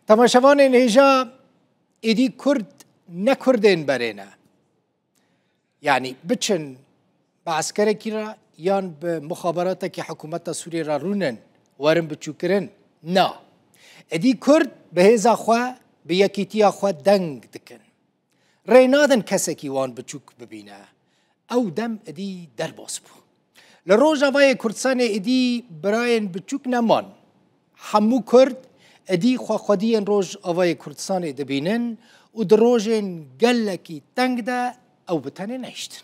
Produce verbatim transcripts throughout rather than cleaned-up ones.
Temaşevanên hêja, êdî Kurd ne Kurdên berê ne. Yanî biçin bi eskerekî re yan bi muxaberatekî hikûmeta Sûriyê re rûnin, werin biçûkirin. Na. Êdî Kurd bi hêza xwe, bi yekîtiya xwe deng dikin. Rê nadin kesekî wan biçûk bibîne. Ew dem êdî derbas bû. Li Rojavayê Kurdistanê êdî birayên biçûk neman. Hemû Kurd êdî xwexwediyên Rojavayê Kurdistanê dibînin û di rojên gelekî teng de ew bi tenê nehiştin.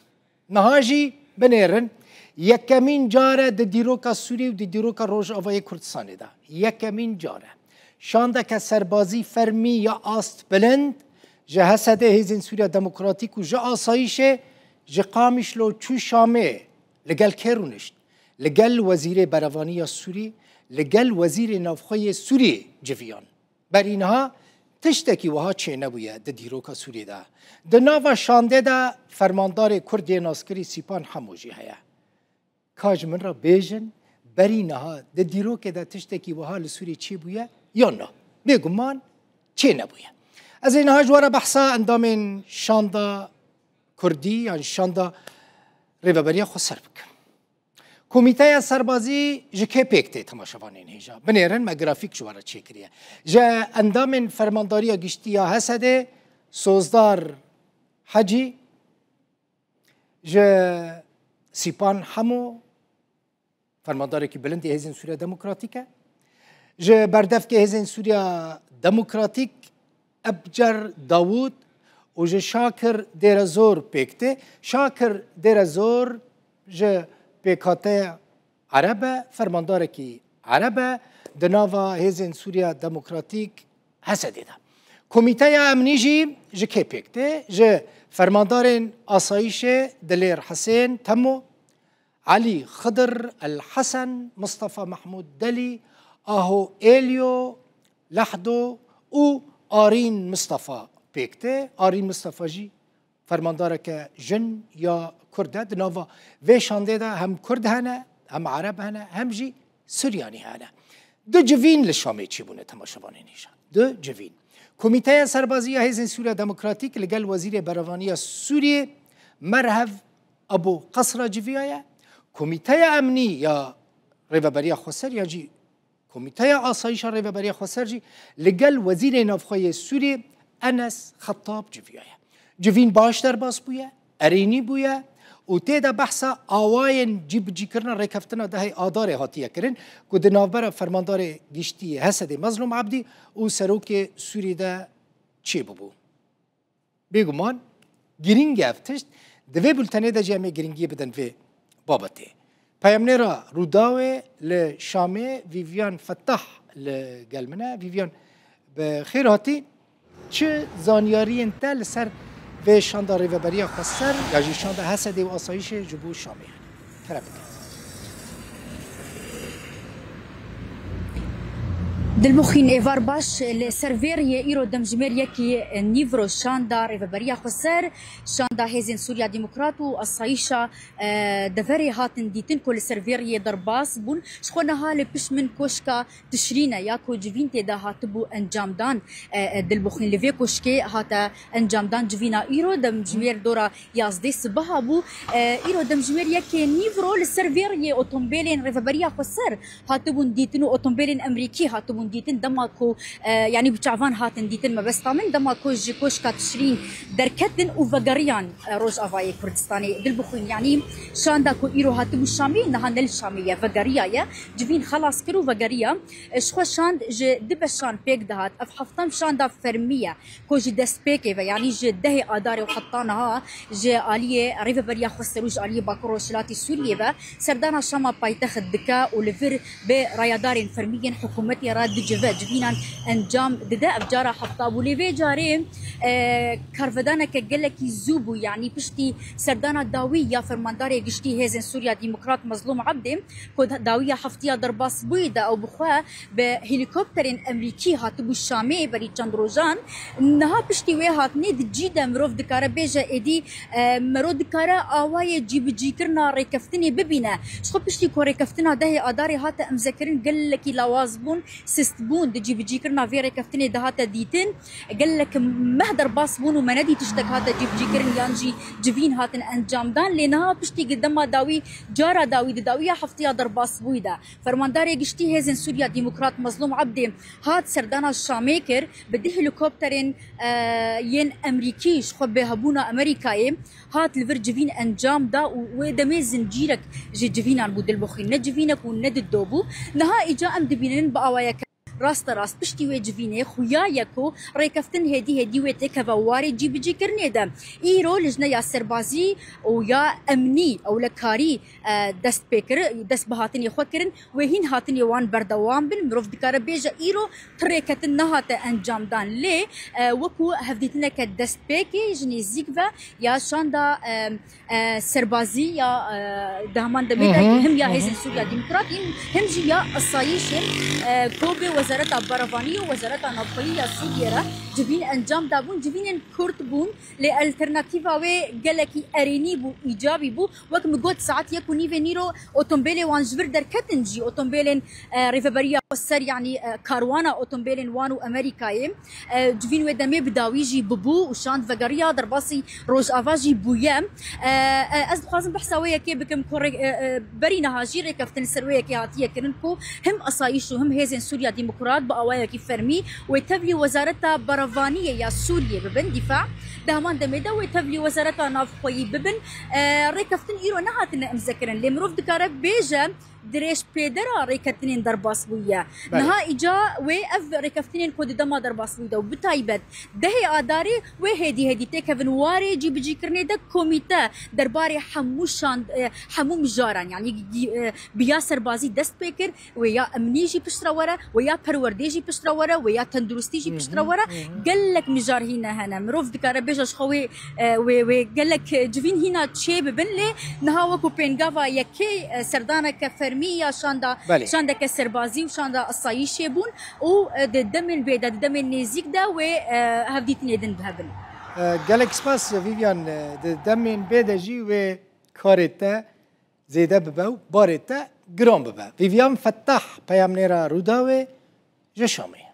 Niha jî binêrin, yekemîn car e di dîroka Sûriyê û di dîroka Rojavayê Kurdistanê de. Yekemîn car e. Şandeke serbazî fermî ya ast bilind ji H S D, Hêzên Sûriya Demokratîk û ji Asayîşê ji Qamişlo çû Şamê. Li gel kê rûnişt? Li gel Wezîrê Berevaniya Sûrî, li gel Wezîrê Navxwe yê Sûriyê civiyan. Berî niha tiştekî wiha çênebûye di dîroka Sûriyê de. Di nava şandê de fermandarê Kurd yê naskirî Sîpan Hemo jî heye. Ka ji min re bêjin, berî niha di dîrokê de tiştekî wiha li Sûriyê çêbûye yan na? Bêguman çênebûye. Ez ê niha ji we re behsa endamên şanda Kurdî yan şanda Rêveberiya Xweser bikim. Komîteya Serbazî ji kê pêk tê, temaşevanên hêja? Binêrin, me grafîk ji we re çêkiriye. Ji endamên Fermandariya Giştî ya H S D, Sozdar Hecî, ji Sîpan Hemo, fermandarekî bilind yê Hêzên Sûriya Demokratîk e. Ji berdevkê Hêzên Sûriya Demokratîk Ebcer Dawûd û ji Şakir Dêrezor pêk tê. Şakir Dêrezor ji pêkhateya Ereb e, fermandarekî Ereb e, di nava Hêzên Sûriya Demokratîk H S D de. Komîteya Emnî jî ji kê pêk tê? Ji fermandarên asayîşê Dilêr Hisên, Temo, Elî Xidir, El Hesen, Mistefa Mehmûd Delî, Aho Êlyo, Lehdo û Arîn Mistefa pêk tê. Arîn Mistefa jî fermandareke jin ya Kurd e. Di nava vê şandê de hem Kurd hene, hem Ereb hene, hem jî Suryanî hene. Du civîn li Şamê çêbûne, temaşevanên hêja. Du civîn. Komîteya Serbazî ya Hêzên Sûriya Demokratîk li gel Wezîrê Berevaniya Sûriyê Merhev Abu Qesra civiyaye. Komîteya Emnî ya Rêveberiya Xweser ya jî Komîteya Asayîşa Rêveberiya Xweser jî li gel Wezîrê Navxwe yê Sûriyê Enes Xettab civiyaye. Civîn baş derbas bûye, erênî bûye û tê de behsa awayên cîbicîkirina rêkeftina dehê Adarê hatiye kirin ku di navbera Fermandarê Giştî yê H S D'ê Mezlûm Ebdî û Serokê Sûrî de çêbûbû. Bêguman girîng e ev tişt. Di vê bultenê de jî em ê giringiyê bidin vê babetê. Peyamnêra Rûdawê li Şamê Vîviyan Fetah li gel min e. Vîviyan, bi xêr hatî. Çi zanyariyên te li ser vê şanda Rêveberiya Xweser ya jî şanda H S D'ê û Asayîşê ji bo Şamê hene? Kerem bike. Dilbixwîn, êvar baş. Li ser vê riyê îro demjimêr yekî nîvro şanda Rêveberiya Xweser, şanda Hêzên Sûriya Demokrat û Asayîşa, e, Deverê hatin dîtin ku li ser vê riyê derbas bûn. Ji xwe niha li pişt min koşka Tişrîn e ya ku civîn tê de hatibû encamdan, e, e, Dilbixwîn. Li vê koşkê hate encamdan civîna îro, demjimêr dora yazdeh sibeha bû. E, îro demjimêr yekê nîvro li ser vê riyê otombêlên Rêveberiya Xweser hatibûn dîtin û otombêlên Emerîkî hatibûn dîtin, dema ku, e, yanî bi çavan hatin dîtin, mebesta min, dema ku ji koşka Tişrîn derketin û vegeriyan, e, Rojavayê Kurdistanê. Dilbixwîn, yanî şanda ku îro hatibû Şamê, niha ne li Şamê ye, vegeriyaye. Civîn xelas kir û vegeriya. E, ji xwe şand ji du beşan pêk dihat. Ev heftem şanda fermî ye. Ku ji destpêkê ve, yanî ji dehê Adarê û heta niha ji aliyê Rêveberiya Xweser û ji aliyê Bakur Rojhilatê Sûriyê ve serdana Şama paytext dike û li vir bi rayedarên fermî yên hikûmetê re dicive, civînan encam dide. Ev cara hefta bû. Lê vê carê, e, karvedaneke gelekî zû bû, yanî piştî serdana dawî ya Fermandarê Giştî Hêzên Sûriya Demokrat Mezlûm Ebdê, ku dawiya heftiya derbasbûyî de ew bi xwe bi helîkopterên Emerîkî hatibû Şamê berî çend rojan. Niha piştî wê hatinê di cî de mirov dikare bêje êdî, e, mero dikare awayê cîbicîkirina rêkeftinê bibîne. Ji xwe piştî ku rêkeftina dehê Adarê hate îmzekirin gelekî lawaz bûn. Bûn di cîbicîkirina vê rêkeftinê de hate dîtin. Gelek meh derbas bûn û me nedî tiştek hate cîbicîkirin yan jî civîn hatin encamdan. Lê niha piştî dema dawî, cara dawî di dawiya heftiya derbasbûyî de, Fermandarê Giştî Hêzên Sûriya Demokrat Mezlûm Ebdê hat serdana Şamê kir, bi du helîkopterên, e, yên Emerîkî ji xwe bi hebûna Amerîkayê hat li vir civîn encam da û wê demê zincîrek ji civînan bû dilbixwîn. Ne civînek û ne dido bû. Niha îca em dibînin bi awayeke rasterast piştî wê civînê xuya ye ku rêkeftin hêdî hêdî wê têkeve warê cîbicîkirinê de. Îro lijneya serbazî û ya emnî, ewlekarî, e, dest pê kir, dest bi hatinê xwe kirin, wê hîn hatinê wan berdewam bin. Mirov dikare bêje îro tu rêketin nehate encamdan. Lê, e, wekû hevdîtineke destpêkê ji nêzîk ve ya şanda, e, e, serbazî ya, e, di heman demê de Hı hı, him ya hı hı. Hêzên Sûriya Demokrat, him, him jî ya asayîşên, e, ku bi Wezareta Berevanî û Wezareta Navxweyî ya Sûriyê re civîn encam dabûn, civînên kurt bûn. Lê alternatîfa wê gelekî erênî bû, îcabî bû. Wek min got, saet yek û nîvê nîro otombêlê wan ji vir derketin jî, otombêlên, e, rêveberiya xweser, yanî, e, karwana otombêlên wan û Amerîkayê, e, civîn wê demê bi dawî jî bibû û şand vegeriya derbasî Rojava jî bûye. E, e, ez dixwazim behsa wê yekê bikim ku rê-, e, e, berî niha jî rêkeftin li ser wê yekê hatiye kirin ku him asayîş û him Hêzên Sûriya Demokrat bi awayekî fermî wê tevlî Wezareta Berevaniyê ya Sûriyê bibin, dîfa. Di heman demê de wê tevlî Wezareta Navxweyî bibin. E, rêkeftin îro nehatine imzekirin. Lê mirov dikare bêje dirêjpêdera rêkeftinên derbasbûyî ye. Belê. Niha îca wê ev rêkeftinên ku di dema derbasbûyî de û bi taybet dehê Adarê wê hêdî hêdî têkevin warê cîbicîkirinê de komîte derbarê hemû şand-, e, hemû mijaran, yanî gi-, e, bi ya serbazî dest pê kir, wê ya emnî jî piştre were, wê ya perwerdê jî piştre were, wê ya tenduristî jî Hı hı, piştre were. Hı hı. Gelek mijar hîne hene. Mirov dikare bêje ji xwe wê, e, wê, wê gelek civîn hîna çê bibin, lê niha wekû pêngava yekê, e, serdaneke fermî ya şanda, Belê. şandeke serbazî û şanda asayîşê bûn û, e, di demên bê de, di demên nêzîk de wê, e, hevdîtinê din hebin. E, gelek spas Vivian, e, di demên bê de jî wê karê te zêde bibe û barê te giran bibe. Vivian Fettah, peyamnêra Rûdawê ji Şamê.